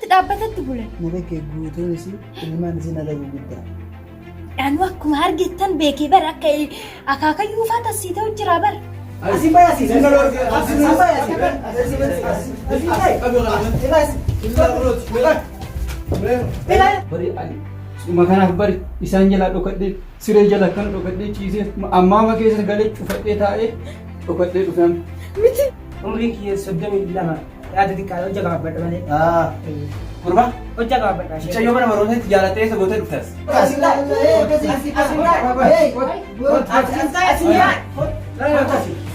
Akkanatti dhaabbatatti bulan. Mana kee guutuun isii ilmaan isii nala gurguddaa. Anuu akkuma argittan beekee bara akka akaakayyuu faa tassii ta'u jira bara. Asii bayi asii. Asii bayi asii. Asii bayi. Bari ani suma kanaaf bari isaan jalaa dhokadhee siree jala kan dhokadhee ciisee ammaama keessa galee cufadhee taa'ee dhokadhee dhufee amma. Miti. Umriin kiyya 32 yaada xiqqaa hojja gabaabbadha malee. Gurbaa, Hojja gabaabbadha. mucayyoo mana barumsaatti jaalattee eessa gootee dhuftas?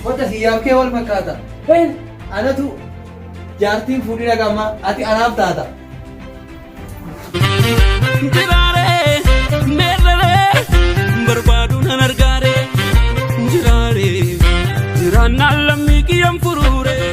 Kottas hiyyaaf kee wal fakkaata. Anatu jaartiin fuudhii dhaqama ati anaaf taata. Jiraaree meerree barbaadu nan argaaree jiraaree jiraannaan lammii kiyyan furuuree.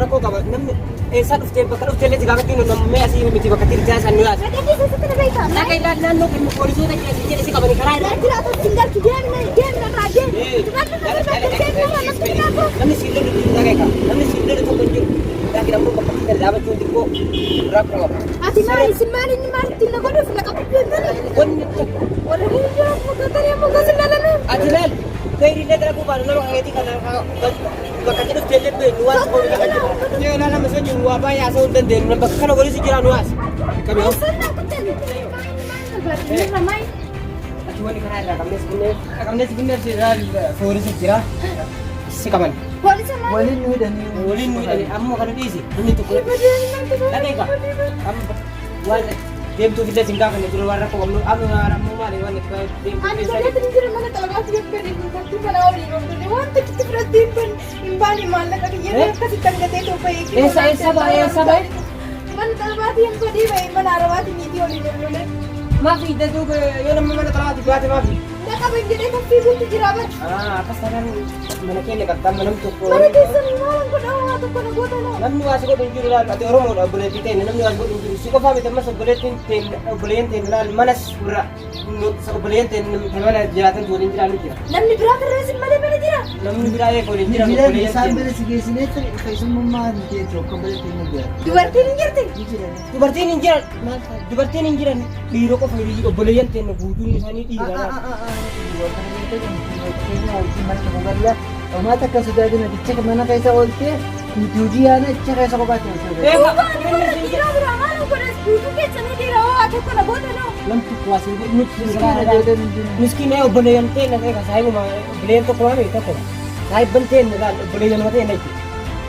Rakkoo qaba namni eessaa dhuftee bakka dhuftee illee si gaafachuun namni asii miti bakka tirjaa san nu yaasa. Dhaqa ilaali naannoo kan poolisoota jedhe jedhe si qabani karaa irra. Namni si lolu jiru dhaqa egaa namni si lolu tokko hin jiru. Laakiin ammoo bakka kana dhaabachuun xiqqoo rakkoo qaba. Ati maali isin maali inni maali ittiin na godhuuf na qabu jettani? Wanni tokko Warra hundaa muka taree muka sin lalanu. Ati ilaali gayri illee dalaguu baanu nama keetii kana bakka itti dhuftee illee beeknu waan si godhu lafa jiru. Yoo ilaala nama sun jiru waa baay'ee haasa'uu hin dandeenyu bakka kana godhusi jira nu haasa. Qabi hoo. Eessan na kuttani? Maali maali? Ati wanni karaa irraa qabnees finnee qabnees finnee foorisi jira si qaban. Poolisa maali? Waliin nu hidhanii. Waliin nu hidhani ammoo kana dhiisi namni tokko dhageeka amma waan deemtuuf illee sin gaafanne dura waan rakkoo qabnu amma ammoo maali waan deemtuuf Ani keessa bareedu jira mana xalabaatti gabbane dubartii kana waliin hojjete waan tokkitti fudhattee hin banne hin baane maallaqa kiyya akkasitti argatee too bahee. Eessa eessa ba'e eessa ba'e? Mana xalabaatti hin badii bahee mana arabaatti niitii waliin hojjete. Maaf hidda duuba yoo namni mana xalabaatti baate maaf? Na qaban jedhee kaffii guutu jira bara. Akkas taanaan mana keenya qabda amma namni tokko. Mana keessan maal godhaa waa tokko na goota noo. Namni waa si godhu hin jiru laal ati Oromoodha obboleettii teenya namni waa si godhu hin jiru si qofaa miti ammas obboleettiin teenya obboleeyyan teenya laal manas warra obboleeyyan teenya mana jiraatan waliin jiraannu jira. Namni biraa tarreessin malee mana jira. Namni biraa eega waliin jiran Jiran obboleeyyan isaan teenya. bira si geessinee keessummaa nuti tokko biratti ni jira. Dubartiin hin jirti. Ni jiran. Dubartiin hin jiran maal taate dubartiin hin jiran dhiira qofa obboleeyyan teenya guutuun isaanii dhiira laal. Uummata akka sodaatin aticha mana keessa ooltee nuti hojii yaana acha keessa kophaatti ooltee. Eega Duuba ani inni warra siin dhiiraa biraa maal godhas guutuu keessanuu dhiira hoo haa tokko na goota noo. Namni tokko waa siin godhu nuti Miskiina ijoolleen hundinuu. Miskiina obboleeyyan teenya ta'e kan saahibuma obboleeyyan tokko maami tokko saahibban teenya laal obboleeyyan teenya jechuudha.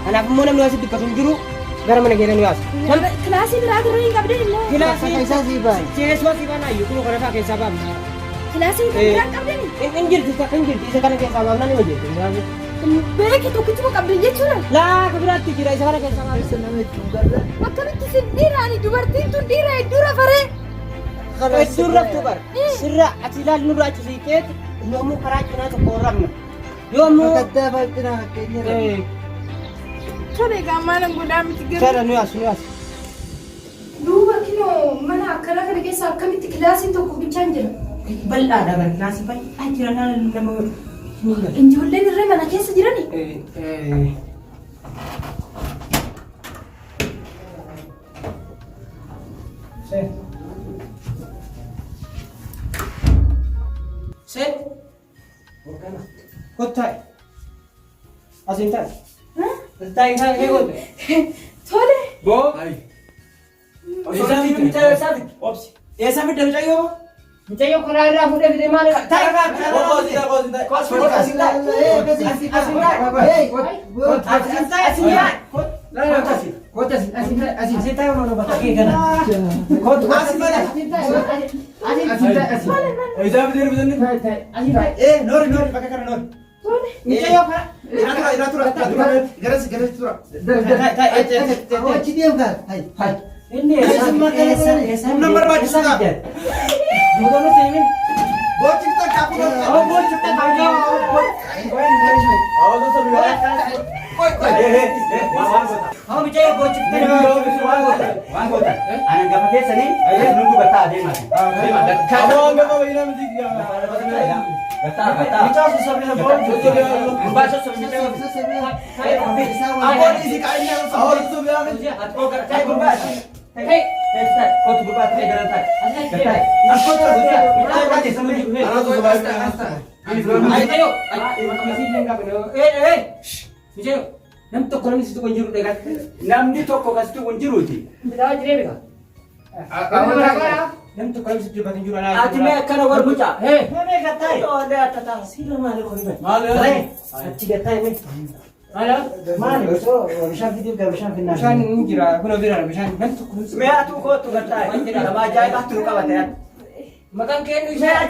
Kanaaf immoo namni asii dubbatu hin jiru gara mana keenya nu yaasu. Kilaasii biraa turre hin qabdan immoo. Kilaasii Keessaa sii baane. Keessumaa sii baana ayyuu kun kana fa'aa keessaa baafna. Kilaasii kan biraa hin qabdani. Hin jirti takka hin jirti isa kana keessaa baafna ni hojjetu. Beeki tokkichuma qabdan jechuudha. Laa ka biraatti jira isa kana keessaa baafna. Keessa nama ittiin garra. Akkamitti isin dhiiraani dubartiin tun dhiira hedduu rafaree. Hedduun raftu bar sirra ati ilaali nurraa achi siiqeet nu ammoo karaa cinaa tokko rafna. Yoo ammoo Fakkaattaa fakkina fakkeenya irra. Tole egaa maalan godhaa miti garuu. Seera nu yaasu nu yaasu. Duuba kinoo mana akkanaa kana keessa akkamitti kilaasiin tokko bichaan jira. Bal'aadha bar kilaasii baay'ee jira nama. Ijoolleen irree mana keessa jirani. Sen. Sen. Kottaa. Asiin taa'e. Taa'e taa'e kee goote. Tole. Boo. Eessaa fidde mucayyoo eessaa fidde? Obsi. Eessa fidde mucayyoo? Mucayyoo karaa irraa fuudhee fide maal? Taa'e Asiin taa'e asiin taa'e. Asiin taa'e mana bakka kee kana. Kottu asiin taa'e. Asiin taa'e. Eessa fidde mucayyoo? Asiin taa'e. Eh, noori noori bakka kana noori. Mucayyoo karaa. Irraa tura irraa tura irraa tura garas garas tura. Achi deemtaa. Hai. Inni eessa eessa Humna barbaachisu ta'a. Duuba nuti himin. Boochifta kaakuu. Oh, boochifta kaakuu. Qoy qoy. Waan goota. Haa mucaa boochiftee Waan goota. Waan goota. Anan gafa keessanii nu dubartaa adeemaa. Deema dakkaa. Aboo hangafa bayyinaa miti. Gattaa gattaa. Mucaa sossobee Gurbaa sossobee mucaa. Aboon isi qaayinaa sossobee. Sossobee. Ati koo gara taa'e gurbaa. Ta'e ta'e kootu gurbaa ta'e gara taa'e. Gattaa. Akkootu Mucaa Anaa sossobaa. Ayo, eh, eh, mucaa namni tokko namni si tokko hin jiru dheegaa. Namni tokko kasitti kun jiruuti. Bitaa jiree beekaa. Namni tokko namni si dubbatu hin jiru anaa. Ati mee akkana war mucaa. Eh, Mee gattaa'e. Sila maali kun hime? Maali? Achi gattaa'e mee? maala? Maali osoo bishaan fidiif gaa bishaan finnaa. Bishaan hin jira kun bira bishaan namni tokko namni si. Mee atuu kootu gattaa'e. Nama ajaa'ibaatti nu qabate. Maqaan kennu isaa.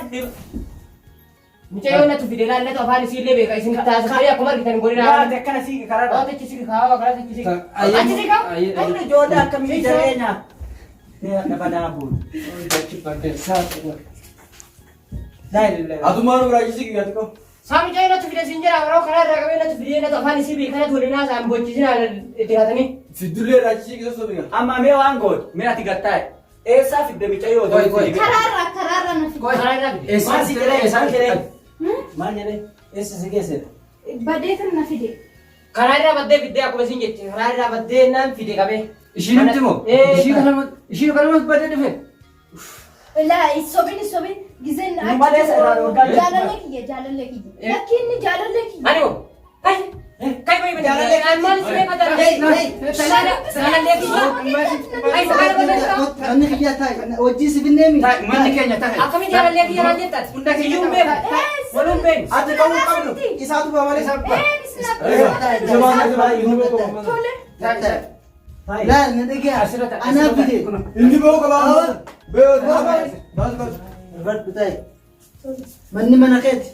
Mucaa yoo natu fide laallatu afaan isiillee beeka isin taasisanii akkuma argitan godina. Yaate akkana siigi karaa. Achi sigi kaawwa karaa achi sigi. Achi sigi kaawwa. Kun ijoollee akkamii jireenya. Lafa buulu. Atumaan biraachisi guyyaa xiqqoo. Saa mucaa yoo natu fide siin jira yeroo karaa irraa qabee natu fide natu afaan isii beeka natu waliin haasa'an bochisinaa jiraatanii. Fiddullee raachisii sossobee. Amma mee waan gootu mee ati gattaa'e. Eessaa fidde mucayyoo Qoy, qoy. Karaarraa karaarraa na fide. Karaa irraa fide. Maal si jedhee eessaan jedhee? Maal jedhee? Eessa si geessedha? Badeetan na fide. Karaa irraa baddee fiddee akkuma isin jette karaa irraa baddee naan fide qabee. Ishiin nutti moo? Eh. Ishii kanamas badee dhufe. Laa sobin sobin gizeen Nu malee irraa dhorkaa jirtu. jaalallee kiyya jaalallee kiyya. Lakki inni jaalallee kiyya. Ani moo? Kai kai bai bai. Maal si beeka Jaalallee kiyya. Ai maqaa baddaa. Namni kiyyaa taa'e wajjin si finneemi. Manni keenya tahe. Akkamiin jaalallee kiyya naan jettaati? Hunda keenya Siyyuu hin beeku. Waluun beeknu. Ati bahuu qabdu. Isaatu ba'a malee. Tole. Laal na dhagaa. Anaa fide. Inni bahuu qaba. Baas baas. Rifadhu taa'e. Manni mana keeti.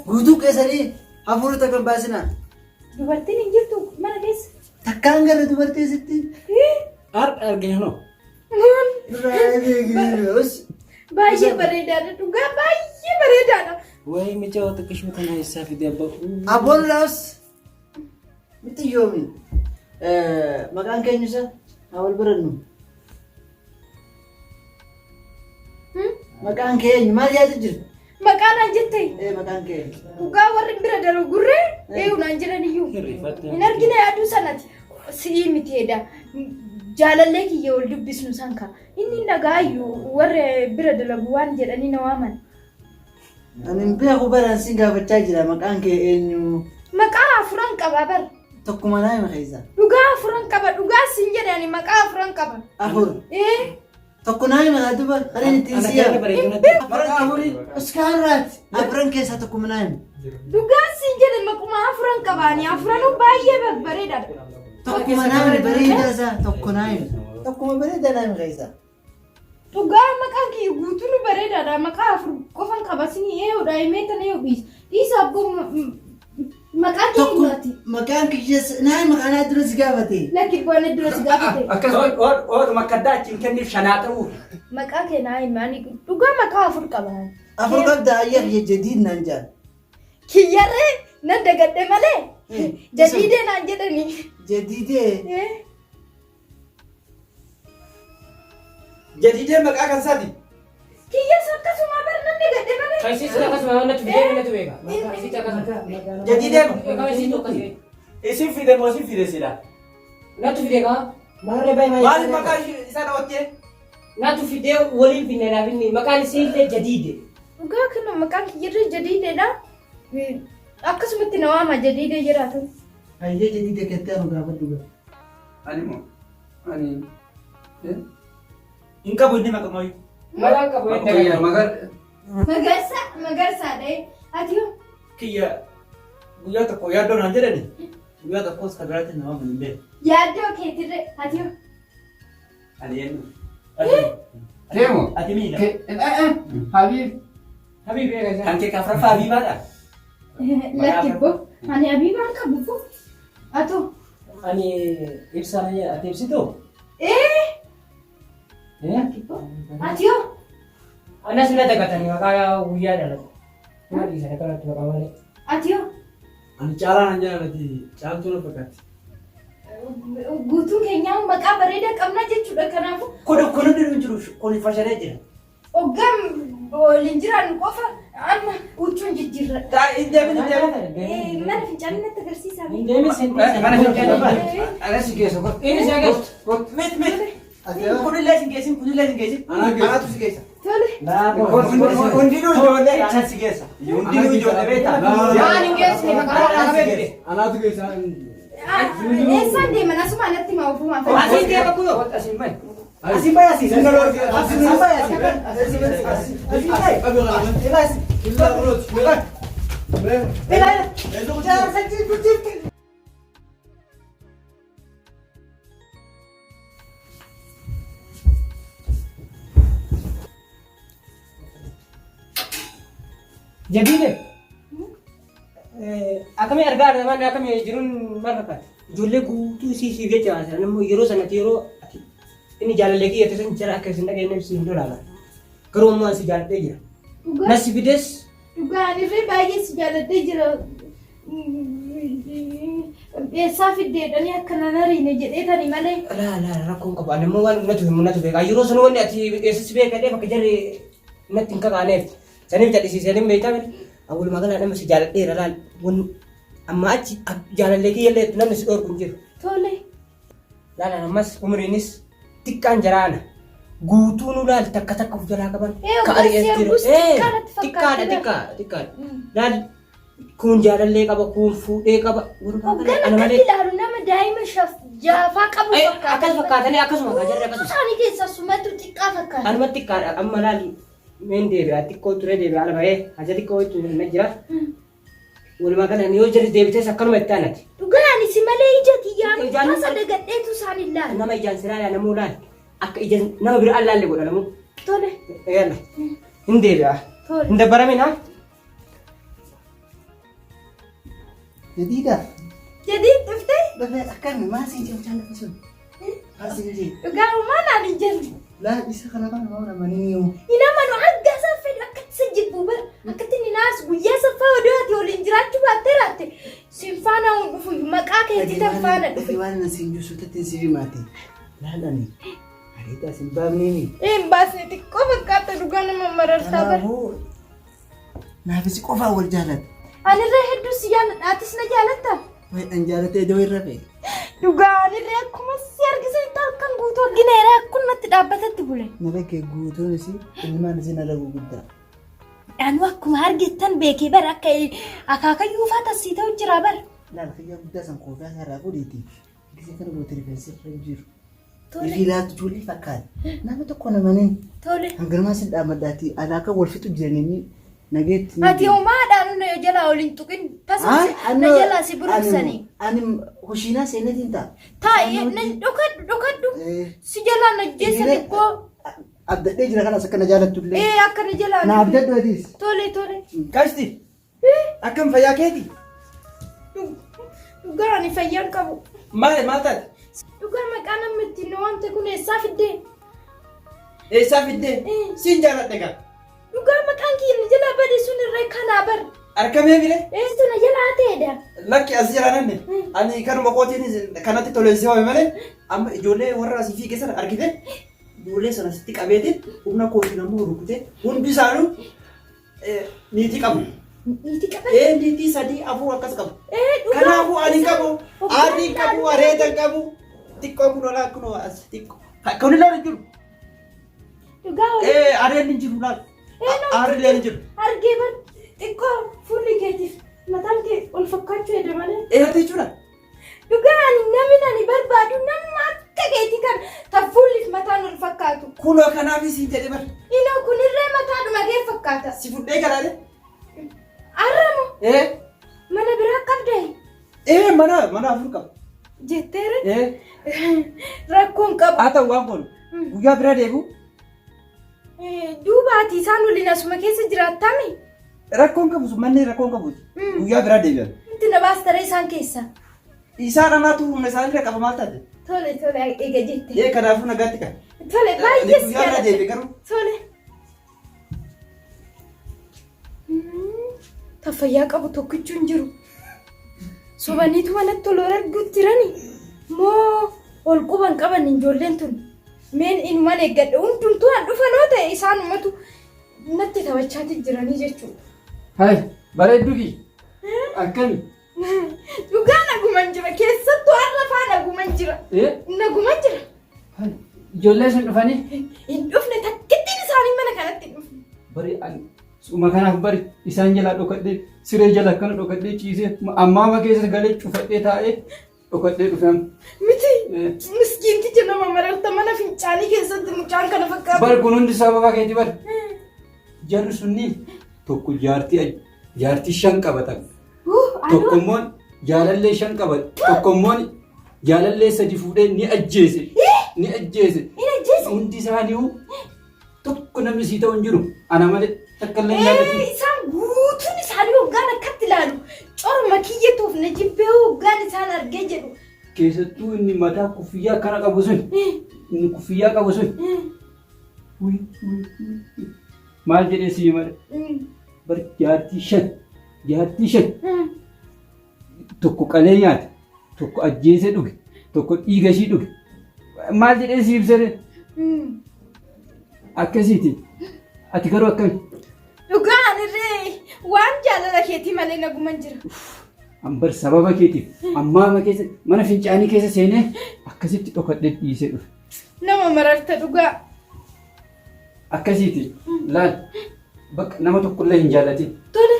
Guutuu keessanii hafuura takka hin baasinaa. Dubartiin hin jirtu mana keessa. Takkaan gara dubartii sitti. Har'a arginu. Baay'ee bareedaadha dhugaa baay'ee bareedaadha. Wayi mucaa xiqqishuu kana eessaa fide abbaa. Abboon laos miti yoomi. Maqaan keenya isa haa wal barannu. Maqaan keenya maal yaadu jirtu? Maqaa naan jette Ee maqaan keenya. dhugaa warri bira daru gurree eeyu naan jedhan iyyuu. Hin argine yaaduu sanati si'ii miti edha. Jaalallee kiyya wal dubbisnu san ka. Inni nagaayyuu warri bira dalagu waan jedhanii na waaman. Ani hin beeku baraan sin gaafachaa jira maqaan kee eenyu? Maqaa afuran qaba bar. Tokkuma naa hima keessa. Dhugaa afuran qaba dhugaa sin jedhe ani maqaa afuran qaba. Afur. Ee Tokko naa hima haa duba kan inni ittiin si yaadu. Maqaa afurii. Iskaarraati. Afran keessaa tokkuma naa hima. Dhugaa sin jedhe maquma afuran qaba ani afuranuu baay'ee babbareedaadha. Tokkuma naa hima bareedaa isaa tokko naa hima. Tokkuma bareedaa naa hima keessa. Dhugaa maqaan kiyya guutuun bareedaadha. Maqaa afur qofan qaba sin eeyyuudha himee tana yoo dhiisa. Dhiisa abboo maqaa kiyya Tokko nyaati. maqaan kiyya naa hima kanaa dura si gaafate. Lakki bu'aan dura si gaafate. Akkas oodhuma akka addaa achiin kenniif shanaa ta'uu. Maqaa kee naa hima ani dhugaa maqaa afur qaba. Afur qabda ayyaa kiyya jadiid naan jaan. Kiyyarree nan dagadhe malee jadiidee naan jedhani. Jadiidee. Jadiidee maqaa kan isaati. Kiyyas akkasuma bar nan dagadhe malee. Kan isiin akkasuma natu fidee natu beeka. Isiin akkasuma. Jadiidee. Kan isiin akkasuma. Isin fide moo isin fide sila? Natu fide kaa. Maarree baay'ee Maaliif maqaa isaa dhawattee? Natu fidee waliin finne naaf inni maqaan isii illee jadiide. Dhugaa kana maqaan kiyyarree jadiideedha. Akkasumatti na waama jadiidee jiraatu. Ayyee jadiidee kettee anu gaafadhu gaa. Ani moo? Ani. Hin qabu inni maqaa mooyi. Maqaan qabu hin Kiyya dagalu. magar. Magarsa magarsaadha. Ati hoo? Kiyya guyyaa tokko yaaddoo naan jedhani. Guyyaa tokkos kan biraatti nama hin beeku. Yaaddoo keetirree ati hoo? Ani eenyu? Keemo. Ati miidha. Habiib. Habiib eega isaa. Kan kee kafraffaa Habiibaadha. Lakki boo ani Habiibaan qabu boo. Ati Ani ibsaa na jedha ati ibsitu? ee Eh? lakki boo ati hoo? Anas na dagatanii maqaa guyyaa dhalatu. Maal dhiisan akkanatti maqaa malee. Ati hoo? Ani caalaa naan jedhan ati caaltuu na fakkaatti. Guutuun keenyaa maqaa bareedaa qabna jechuudha kanaafuu. Kun kun hundi hin jiru kun fashalee jira. Hoggaan waliin jiraannu qofa amma huccuun jijjiirradha. Taa hin deemin hin deemin. Mana fincaanii natti agarsiisaa. Hin deemin sin Mana fincaanii. Ana si geessa kottu. Inni si agarsiisa. Kottu. Mit mit. Kunillee sin geessin kunillee sin geessin. Anaa geessa. Anaatu si geessa. Tole. Hundinuu ijoollee anan si geessa. Hundinuu ijoollee beektaa. Waan hin geessine maqaa Anaa si geessa. Anaatu geessa. Eessaan deeman asuma natti maa ofumaa fayyadu. Asiin deema kunoo. Asiin bahi. Asiin bahi asiin. Asiin bahi asiin. Asiin bahi. Asiin bahi. Ilaa ilaa. Jaarsa jiru jirti. Jadiide. Akkamii argaa namaan akkamii jiruun maal fakkaata? Ijoollee guutuu isii siif jecha haasayan immoo yeroo sanatti yeroo ati inni jaalallee kiyya ta'e san jara akka isin dhageenyeef si hin dolaala. Garuu ammoo ani si jaaladhee jira. Dhugaa Nasi fides dhugaa ani illee baay'ee si jaaladhee jira. Eessaa fiddeedhanii akka nan ariine jedhee tani malee. Laa laa rakkoon qabu. Ani immoo waan natu himu natu beeka. Yeroo sun wanni ati eessatti beekadhee bakka jarri natti hin kakaaneef. Saniif cal'isiisanii hin beektaa miti. Walumaa galaa nama si jaaladheera laal. Wanni amma achi jaalallee kiyya illee namni si dhorku hin jiru. Tole. Laal ammas umriinis xiqqaan jaraana. Guutuu nu laal takka takka of jalaa qaban. Ee, Ka obboleessi ari'ees jiru. arguus Ee, xiqqaa natti fakkaata xiqqaadha bara. xiqqaa xiqqaadha. Laal Kuun jaalallee qaba, kuun fuudhee qaba. Walumaa gala Hoggan ana akkatti malee. ilaalu nama daa'ima shaf jaafaa qabu Ay, fakkaata. Akkas fakkaatanii akkasuma kaa jarri Guutuu akkasuma. isaanii keessaa sumatu xiqqaa fakkaata. Anuma xiqqaadha amma laal meen deebi'a xiqqoo ture deebi'a ala bahee haja xiqqoo wayii na jira. Walumaa gala yoo jarri deebitees akkanuma itti aanati. Dhugaa ani si malee ija kiyyaan Ijaan- tasa dagadheetu isaan hin laalu. Nama ijaan siraa ilaa namuu laal akka ija nama bira allaalle godha namuu. Tole. Yalla hin deebi'a. Tole. Hin dabbaramin haa. Jadiida. Jadiid dhuftee? Dafee akkami maal siin jedhu mucaan lafa sun? Maal siin jedhu? Dhugaa homaa naan hin jenne. Laa isa kana kan nama namanii yoo. Hin amanu hanga isaan fedhu akkatti isa jibbu bara akkatti inni naas guyyaa saffaa odoo ati waliin jiraachuu baattee raatte sin faana hin dhufu maqaa keetii tan faana dhufe. Waan na siin jiru suutatti si himaati. Laal ani areeda sin baafneemi. Hin baasne xiqqoo fakkaata dhugaa nama marartaa bara. Kanaafuu Naaf si qofaa wal jaalata. Anirree hedduu si jaaladha. Atis na jaalatta? Wayi an jaalatee iddoo irra fe'e. Dhugaa anirree akkuma si argisanitti halkan guutuu argineera akkumatti dhaabbatatti bule. Na beekee guutuun isii ilmaan isii narra gurguddaa. Anuu akkuma argettan beekee bara akka akaakayyuu faa tasii ta'u jira bara. Laal kiyyaa guddaa san koofiyaa isaa irraa fuudhiiti. Gisee kana goote rifeensi irra hin jiru. Tole. Ifii laatu ijoollee fakkaata. Nama tokko namaniin Tole. hanganumaa sin dhaammadhaati alaaka wal fixu jiranii nageetti. Ati homaadhaan na jalaa ol hin tuqin tasa na jalaa si buruqsanii. Ani kushiinaa seenetiin ta'a. Taa'e na dhokadhu dhokadhu si jalaa na jeessa xiqqoo. Abdadhee jira kanas akka na jaalattu illee. Ee akka na jalaa. Na abdadhu atis. Tole tole. Qashti akkam fayyaa keeti? Dhugaa ani fayyaan qabu. Maal maal taate? Dhugaa maqaa namni ittiin na waamte kun eessaa fiddee? Eessaa fiddee? Siin jaaladhe gaa. Dhugaa maqaan kiyya na jalaa bade sun irree kanaa bar. Arkamee mire? Eessu na jalaa ta'edha. Lakki as jira nanne. Ani kanuma kootiin kanatti toleessee waame malee amma ijoollee warra asii fiige sana argite ijoollee sana sitti qabeetiin humna kootiin ammoo rukutee hundi isaanuu Niitii qabu. Niitii qaban? Ee niitii sadii afur akkas qabu. Ee dhugaa. Kanaafuu ani hin qabu. Hoggaa Aarri hin qabu, areeda hin qabu. Xiqqoo kun olaa kun as xiqqoo. Kun illee hin jiru. Dhugaa olii. Ee areedni hin jiru laal. Ee nama Aarri illee hin jiru. Argee bar xiqqoo fuulli keetiif mataan kee ol fakkaachuu edda malee. Ee jechuudha. Dhugaa ani namni ani barbaadu nama akka keetii kana tan fuulliif mataan wal fakkaatu. Kunoo kanaaf siin jedhe bar. Inoo kunirree mataadhuma kee fakkaata. Si fudhee galaale. Arramo Ee. mana biraa qabdee Ee mana mana afur qaba. jetteere Ee. rakkoon qabu. Haa ta'u waan kun guyyaa bira deebi'u Duuba ati isaan waliin asuma keessa jiraattami? Rakkoon qabu sun manni rakkoon qabu. Guyyaa biraa deebi'an. Inti na baastaree isaan keessa. Isaan anaatu humna isaanii irra qaba maal taate? Tole tole eega jette. Ee kanaafuu nagaatti kan. Tole baay'ee si Guyyaa biraa jaalladha. deebi'e garuu. Tole. Ta fayyaa qabu tokkichuu hin jiru. Sobaniitu manatti ol arguutti jirani moo ol quban qaban ijoolleen tun. Meen inuman eeggadha hundumtuu an dhufanoo ta'e isaanumatu natti taphachaati jiranii jechuudha. Hai, bareedduu kiyya. Akkami? Dhugaa naguman jira keessattuu har'a faa naguman jira. Eh? Naguman jira. Hai, Ijoollee sun dhufanii? Hin dhufne takkittiin isaanii mana kanatti hin dhufne. Bari ani suma kanaaf bari isaan jalaa dhokadhee siree jala akkana dhokadhee ciisee ammaama keessa galee cufadhee taa'ee dhokadhee dhufe amma. Miti Eh. miskiinticha nama mararta mana fincaanii keessatti mucaan kana fakkaatu. Bari kun hundi sababa keeti bari. Jarri sunniin tokko jaartii jaartii shan qabatan. Tokko immoo jaalallee shan qaba. Tokko immoo jaalallee sadi fuudhee ni ajjeese. Ni ajjeese. Ni ajjeese? Hundi isaanii tokko namni sii ta'u hin jiru. Ana malee takka illee hin jaallatin. Isaan guutuun isaanii hoggaan akkatti ilaalu. Corma kiyyatuuf na jibbee hoggaan isaan argee jedhu. Keessattuu inni mataa kuffiyyaa akkana qabu sun. Inni kuffiyyaa qabu sun. Uy, uy, uy. Maal jedhee sii male? Bar jaartii shan. Jaartii shan. Tokko qalee nyaate. Tokko ajjeesee dhuge. Tokko dhiiga ishii dhuge. Maal jedhee sii ibsere? Akkasiiti. Ati garuu akkami? Dhugaa anirree waan jaalala keetii malee naguman jira. An bar sababa keetiif ammaama keessa mana fincaanii keessa seenee akkasitti dhokadhee dhiisee dhufe. Nama mararta dhugaa. Akkasiiti laal bakka nama tokkollee hin jaallatin. Tole.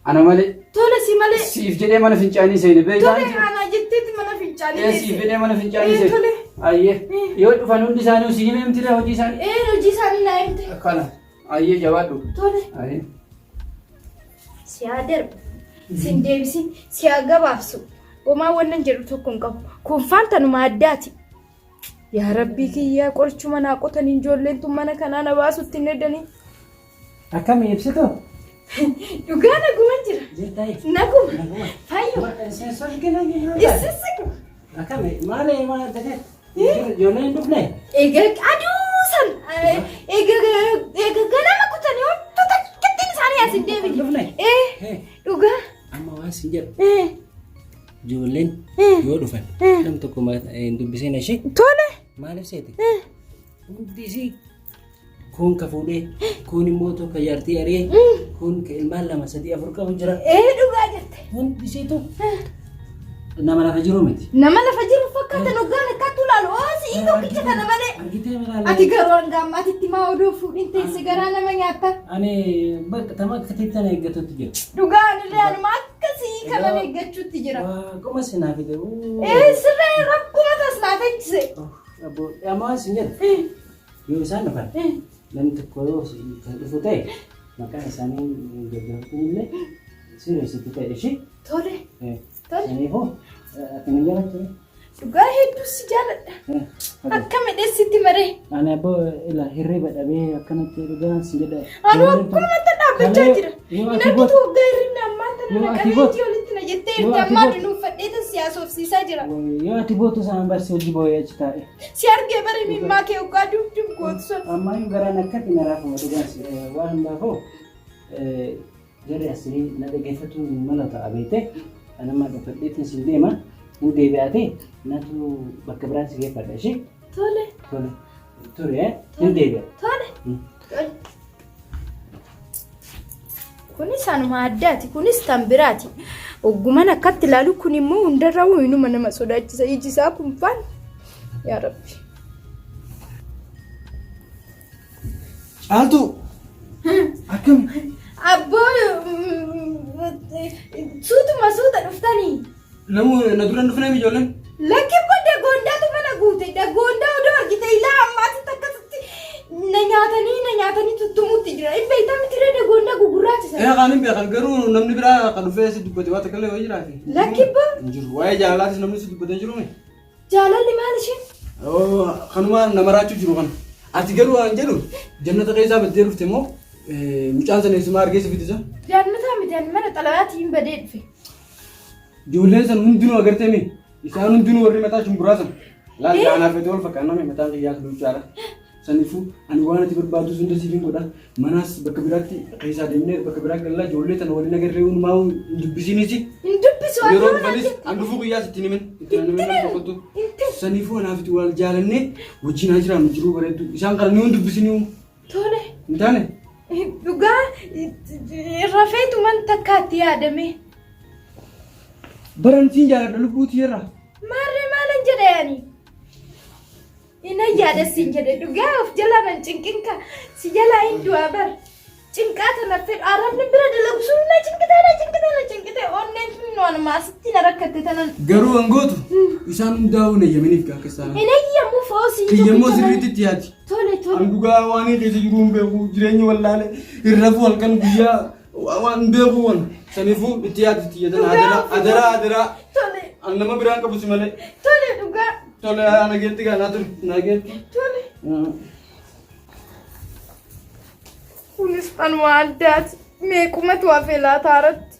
Ana malee. Tole si malee. Siif jedhee mana fincaanii seene beektaa. Tole ana jetteeti mana fincaanii Ee siif jedhee mana fincaanii Ee, seene. tole. Ayyee yoo dhufan hundi isaanii si himee miti hojii isaanii. Ee hojii isaanii naa himte. Akkana ayyee jabaadhu. Tole. Ayyee. Si haa darbu. Sin deebisin si haa gabaabsu. Homaa wannan jedhu tokko hin qabu. Kun tanuma addaati. Yaa rabbii kiyyaa qorichuma naa qotanii ijoolleen tun mana kanaa na baasutti hin hedanii. Akkami ibsitu? Dhugaa naguma jira. Jirtaa? Naguma. Naguma. Fayyo. Isin Isisi. Akkami maali maal ta'e? Ijoolleen hin dhufne? Egaa aduu san egaa egaa ganama kutanii homtuu takkittiin isaanii as hin deebine. Dhufne? Ee dhugaa. Amma waan sin jedhu Ee ijoolleen yoo dhufan nam tokko hin dubbiseen ishee tole. maaliif seete? Hundi isii kuun ka fuudhee kuun immoo tokko jaartii ari'ee kuun ka ilmaan lama sadii afur qabu jira. Ee dhugaa jette. Hundi isiitu nama lafa jiru miti. Nama lafa jiru fakkaatan hoggaan akkatti ilaalu oo si'ii tokkicha kana malee. Argitee milaalee. Ati garuu hanga ammaatitti maa oduu fuudhin teesse garaa nama nyaatta. Ani bakka tama akka teettan eeggatutti jira. Dhugaa anillee anuma akkasii kanan eeggachuutti jira. Waaquma sinaa fide. Ee sirree rakkuma tas naa teechise. Abbo amma sin jedhu yoo isaan dhufan namni tokko yoo kan dhufu ta'e maqaan isaanii gaggaafatan illee sirreessitti ta'e ishee. Tole. Tole. Saniifuu ati na jaallattu. Dhugaa hedduu si jaaladha. Akka midheessitti maree. Ani abbo ila hirriba dhabee akkanatti dhugaan si jedha. Anuu akkanumatti dhaabbachaa jira. Yoo Hin ati argitu gootu waggaa hirribni ammaa tana Yoo na ati qabee gootu- ijji olitti na jettee Yoo jirti ati ammaa gootu- dunuuffadhee tan si haasofsiisaa jira. Yoo ati gootu isaan barsi hojii boo'ee achi taa'e. Si argee bara mimmaa kee waggaa dub dub gootu sun. Ammayyuu garaan akkatti na raafama dhugaan si waan hundaafuu jarri asii na dhaggeeffatu mala ta'a beekte. Ani amma dhufadheetiin sin deema. Hin deebi'aate natu bakka biraan si geeffadha ishee. Tole. Tole. Ture hin deebi'a. Tole. Tole. Kunis anuma addaati. Kunis tan biraati. Ogguman akkatti ilaalu kun immoo hundarra inuma nama sodaachisa. Iji isaa kun faan. Yaa Rabbi. Caaltuu! Akkam? Abboo suutuma suuta dhuftanii. Namu na dura hin dhufnee ijoolleen? Lakki abbaa dagoondaatu mana guute. Dagoondaa odoo argite ilaa ammaatitti akkasitti na nyaatanii na nyaatanii tuttumuutti jira. Hin beektaa miti ree dagoondaa gugurraacha sana. Ee kaan hin beekan garuu namni biraa kan dhufee si dubbate waa takka illee yoo jiraate. Lakki abbaa. Hin jiru. Waa'ee jaalalaatis namni si dubbate hin jiru mi? Jaalalli maal isheen? Oo, Kanuma nama raachuu jiru kana. Ati garuu waan jedhu jannata keessaa baddee dhufte moo mucaan sana eessumaa argee si fidisa? Jannataa miti ani mana xalayaatiin badee dhufe. Ijoolleen san hundinuu agartee mi? Isaan hundinuu warri mataa shumburaa san. Laal anaaf itti wal fakkaanname mataan kiyyaas luucaadha. Saniifuu ani waan ati barbaaddu hunda siif hin godha. Manaas bakka biraatti keessaa deemnee bakka biraa gallaa ijoollee tana waliin agarree hundumaa hin dubbisiinis. Hin dubbisu ati Yeroo waan dhufanis jettu. an dhufuu guyyaas ittiin himin. Ittiin himin Ittiin himin. tokkottu. Ittiin. Saniifuu anaaf itti wal jaalannee wajjin haa jiraannu jiruu bareeddu. Isaan kana ni hin dubbisinii. Tole. Hin taane? Dhugaa rafeetuman takkaatti yaadame. Baran siin jaaladha lubbuu tiyyarraa. Maarree maalan jedhe ani? Ina yaada siin jedhe dhugaa of jalaa nan cinqinka si jalaa hin du'aa bar. Cinqaa tana fedhu arabni bira dalagu sun na cinqitee na cinqitee na cinqitee onneen tun waanuma asitti na rakkatte tanan. Garuu hangootu isaan hundaa'uu hin eeyyaminiif akka isaan. Hin eeyyamu foosii. Kiyyammoo sirriitti itti yaadi. Tole tole. An dhugaa waan keessa jiru hin beeku jireenya wallaale hin rafu halkan guyyaa waan hin beeku waan saniifuu itti yaadi itti yaadan adaraa adaraa adaraa Tole an nama biraan qabu si malee tole dhugaa. tole nageetti gaa naa ture nageetti. Tole. Kunis kanuma addaati. Meequmatu hafe laata irratti.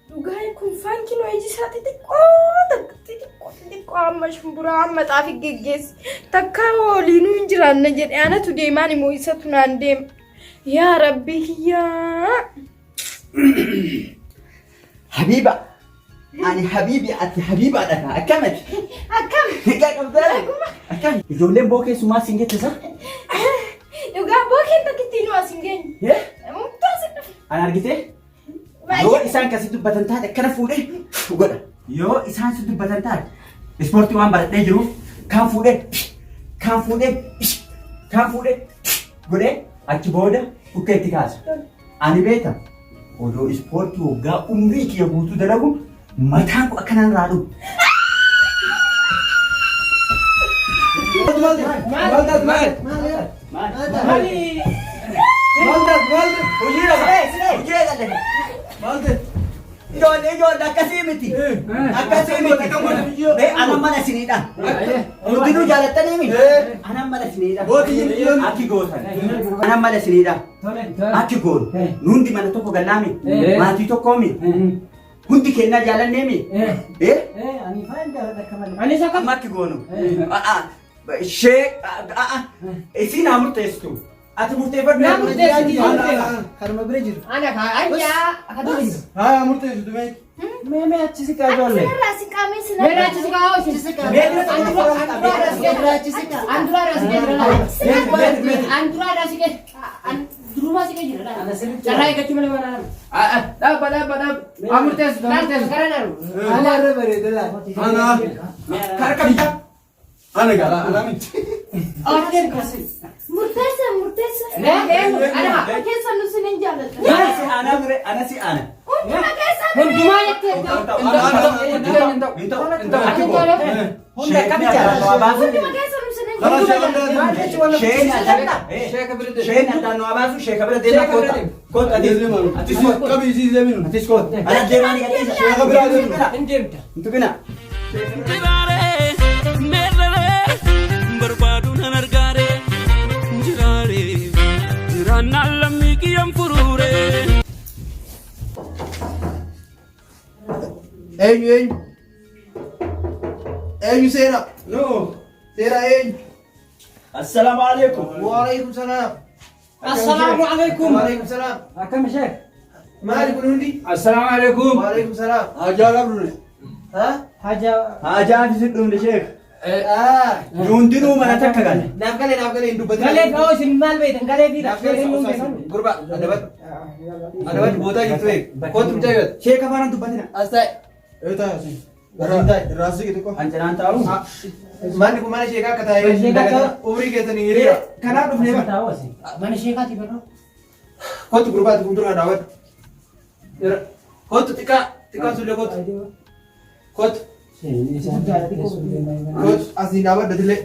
Dhugaan kun faankinoo iji isaa xixiqqoo takka xixiqqoo xixiqqoo amma shumburaa amma xaafii geggeessi. Takkaa waliinuu hin jiraanna jedhe anatu deemaan immoo isatu naan deema. Yaa Rabbi kiyyaa. Habiiba. Ani habiibi ati habiibaadha kaa akkamati? Akkam. Hiikaa qabdaa? Akkam? Ijoolleen boo keessumaa siin jette sa? Dhugaa bookeen takkitti nu as hin geenye. Eh? Murtoo si dhufe. An argitee? Yoo isaan kasi dubbatan taate akkana fuudhee godha. Yoo isaan si dubbatan taate ispoortii waan baradhee jiruuf kaan fuudhee kaan fuudhee kaan fuudhee godhee achi booda dhukkee itti kaasa. Ani beeka odoo ispoortii waggaa umrii kiyya guutuu dalagu mataan koo akkanaan raadhu. Maal taate? Maal? Maali? Maal taate? Maal taate? Hojii dhaqa. Hojii dhaqa. Maal taate? Ijoollee ijoollee akkasii miti. Akkasii miti. Mee anan mana isiniidha. Hundinuu jaalattanii miti. Anan mana isiniidha. Akki gootan. Anan mana isiniidha. Akki goonu. Nu hundi mana tokko gallaami. Maatii tokkoomi. Hundi kennaa jaalanneemi. Eh? Anis akka Amma akki goonu. Shee isiin haa murteessitu. Ati murteeffadhu. Naa murteessiti. Kanuma bira jiru. Ana kaa ayyaa akka durii. Haa murteessitu mee. Mee mee achi siqaa ijoollee. Sinarraa si qaamee Meera sinarraa. achi siqaa hoo isin. Mee dura Anduraa irraa siqee jira. Anduraa irraa siqee durumaa siqee jira. Carraa eeggachuu malee waan haala. Dhaabba dhaabba dhaabba. Haa murteessitu haa murteessitu. Gara naaru. Ana irra bareeda laata. Ana. Harka bitaa. Ana gaa ana miti. Murteessa murteessa. Ana. Keessa nu sin hin jaalladha. Ana si ana ture ana si ana. Hunduma keessa Hundumaa jettee. Hin ta'u. Hin ta'u. Akki goonu. Hunda akkami jaalladha. Hunduma keessa nu sin hin jaalladha. Sheen addaan Sheeka bira deema. Sheen addaan nu abaasu sheeka bira deema koota. Koota atis. Atis koota. Qabii isii deeminu. Atis koota. Ana deemaa ni gadhiisa. Sheeka bira deema. Hin deemta. Hin tuqina. Jiraaree meerree barbaadu nan argaaree jiraaree jiraannaan lammii kiyyaan furuuree. Eenyu eenyu? Eenyu seera? No. Seera eenyu? Assalaamu alaikum. Waalaikum salaam. Assalaamu alaikum. Waalaikum salaam. Akkam sheek? Maali kun hundi? Assalaamu alaikum. Waalaikum salaam. Hajaa qabdu. Ha? Haja. Haajaan isin dhumne sheek. Ah. Hundinuu mana takka gale. Naaf galee naaf galee hin dubbatin. Galee fi hoo isin maal beektan galee fi Naaf galee rakkoo hin Gurba adabadhu. Adabadhu bootaa jirtu eeg. Kootu mucaa yoo. Sheeka faana dubbatina. As taa'e. Ee taa'e asii. Irraa siqi xiqqoo. An cinaan taa'u. Manni kun mana sheekaa akka taa'e. Sheekaa akka- Umrii keessanii hiriira. Kanaaf dhufnee bara. Mana sheekaati barra. Kootu gurbaati fuuldura dhaabadhu. Kootu xiqqaa xiqqaan sullee kootu. Kootu. Kootu asiin dhaabadhu atillee.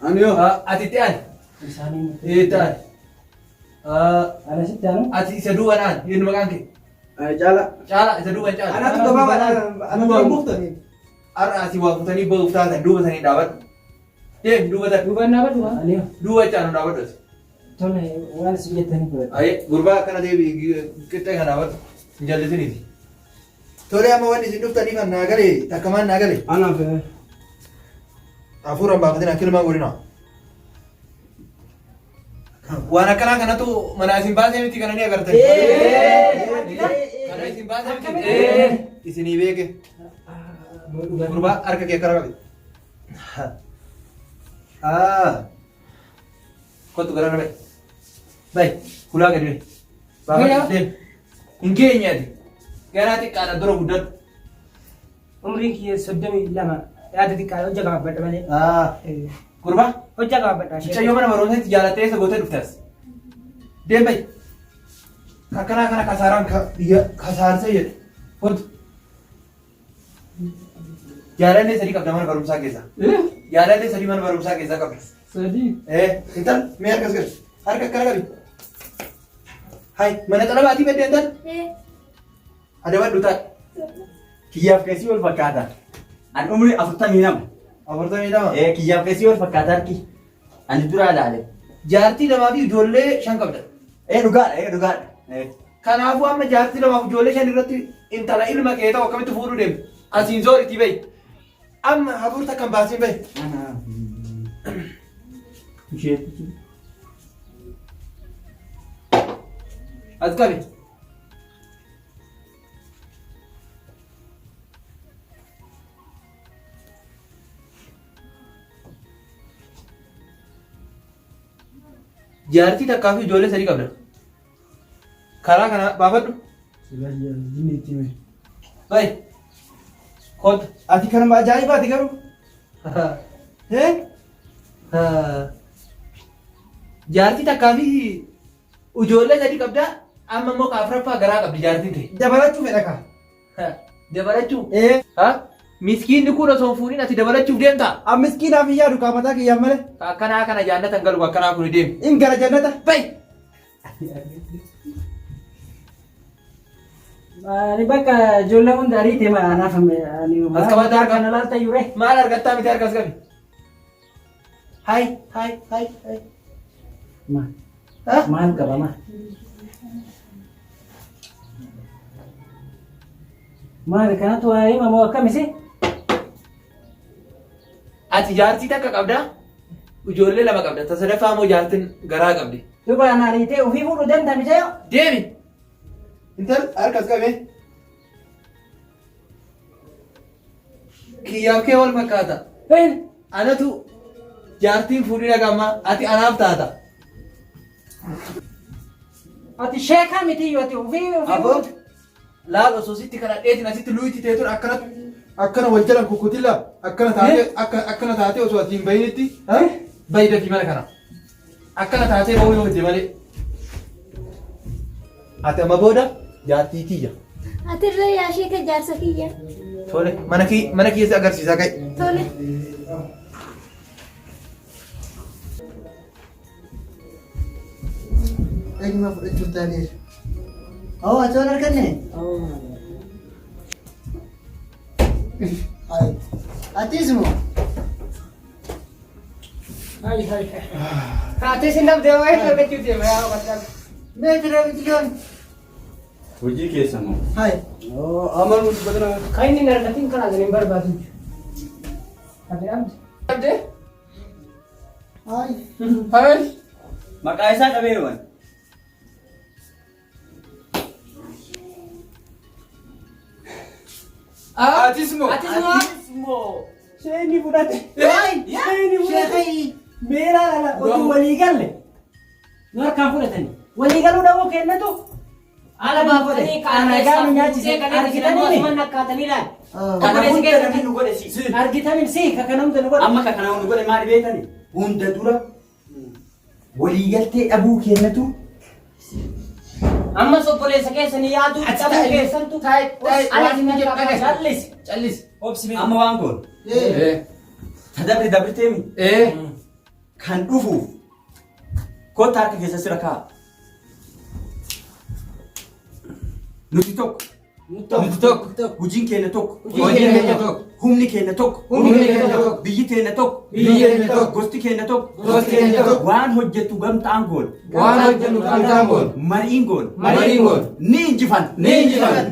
Ani yoo. Ati itti aani. Itti aani. Ati isa duuba naan eenyu maqaan kee? Caala. Caala isa duuba caala. Anatu gabaabaadha. Anatu Duuba buufta. Har'a asii waa kutanii bahuuf taatan duuba sanii dhaabadhu. Deemi duuba tan. Duuba dhaabadhu. Duuba caanu dhaabadhu ati. Tole waan isin jettanii fudhadha. Aye gurbaa akkana deebi qixxee kana dhaabadhu. Hin jallisiniiti. Tole amma wanni isin dhuftaniif an naa gale takkamaan naa gale. Anaaf. Hafuuraan baafatin akka ilmaan godhina. Waan akkanaa kanatu manaa isin baasee miti kana ni agartan. Kana isin baasee miti. Isinii beeke. Gurbaa harka kee akkana qabi. Ah. Kottu gara na ba'i. Ba'i. Hulaa gadi ba'i. Baafadhu deemi. Hin geenye ati. Garaa xiqqaadha dura guddadhu. Umriin kiyya 32 yaada xiqqaadha hojja gabaabbadha malee. Ah. Gurbaa. Hojja gabaabbadha. Mucayyoo mana barumsaatti jaalattee eessa gootee dhufte as? Deem ba'i. Akkanaa kana kasaaraan ka biyya kasaarsee jedhe. Kottu. Jaalallee sadii qabda mana barumsaa keessa. Jaalallee sadii mana barumsaa keessaa qabda. Sadii. Intal mee harka as qabi. Harka akkana qabi. Hai mana xalabaatii badde intal. Adabadhu taa'e. Kiyyaaf keessi wal fakkaata. An umrii 42. 42. Kiyyaaf keessi wal fakkaata harki. Ani duraa ilaale. Jaartii lamaa fi ijoollee shan qabda. Dhugaadha dhugaadha. Kanaafuu amma jaartii lamaaf ijoollee shan irratti intala ilma kee ta'u akkamitti fuudhuu deemta? Asiin zooritii bahi. Amma hafuurta kan baasiin bahi. Isheetti. As qabi. Jaartii takkaa fi ijoollee sadii qabda. Karaa kana baafadhu. Bayi. Kootu. Ati kanuma ajaa'ibaati garuu. Eh? Jaartii takkaa fi ijoollee sadii qabda. Amma immoo ka afraffaa garaa qabdi jaartiin tee. Dabalachuu fedha kaa. Dabalachuu? Ee. Ha? Miskiinni kun osoo hin fuudhin ati dabalachuuf deemtaa? An miskiinaaf hin yaadu kaa mataa kiyyaan malee. Ka akkanaa kana jaannata hin galu akkanaa kun deemi. In gara jannata. Bayi! Ani bakka ijoollee hunda ariitee ma anaaf ani As qabadhaa harka. kana laalta yure. Maal argattaa miti harka as qabi. Hai hai hai hai. Maal Ha? maal qaba maal? Maal kanatu waa hima moo akkamisi? Ati jaartii takka qabda. Ijoollee lama qabda. Ta sadaffaa immoo jaartiin garaa qabdi. Duba ana ariitee ofii fuudhuu deemta mijayo? Deemi. Intal harka as qabee. Kiyyaaf kee wal fakkaata. Anatu jaartiin fuudhii dhaqama ati anaaf taata. Ati sheekaa miti yoo ati ofii ofii Aboo laal osoo sitti kadhadheetiin asitti luuyti teetun akkana Akkana wal jalan kukkutilla akkana taatee akka akkana taatee osoo ati hin bahinitti bayi dafii mana kana. Akkana taatee bahuu yoo hojje malee. Ati amma booda jaartii tiyya. Atirree yaa sheeka jaarsa kiyya. Tole mana kee mana keessa agarsiisaa ka'e. Tole. Eenyumaa fudhachuuf taaneera. Awwa ati waan arganne? Ayi. Atis moo? Ati sin dhabdee waa'ee argachuu deema yaa bakka. Mee tiree miti yoon? Hojii keessa moo? Hayi. Amanuu dubbatina. Kan inni hin argatin kan ani hin barbaadu. Ati dhabde. Hayi. Hayi. Maqaa isaa dhabee waan. Atis moo? Atis moo? Sheeni fudhate. Sheeni fudhate. Sheekii. Meeraa lala otuu walii galle. Nu harkaan fudhatani. Walii galuu dhabuu kennatu. Ala baafatanii Anagaa nu nyaachise argitanii Kana hunda namni nu godhe si. argitanii si ka kana hunda nu godhe. Amma ka kana nu godhe maali beekani? Hunda dura waliigaltee dhabuu kennatu Ammas obboleessa keessanii yaaduu dhabuu keessantu. Callis. Callis. Obsi mee. amma waan goon ta dabre dabirteemi kan dhufuuf kottaa harka keessa sira kaa'a. Nuti tokko. Nuti tokko. Hojiin keenya tokko. Hojiin keenya tokko. Humni keenya tokko. Humni keenya tokko. Biyyi keenya tokko. Biyyi keenya tokko. Gosti keenya tokko. Gosti keenya tokko. Waan hojjettu gamtaan goona. Waan hojjennu gamtaan goona. Mariin goona. Mariin goona. Ni injifanna. Ni injifanna.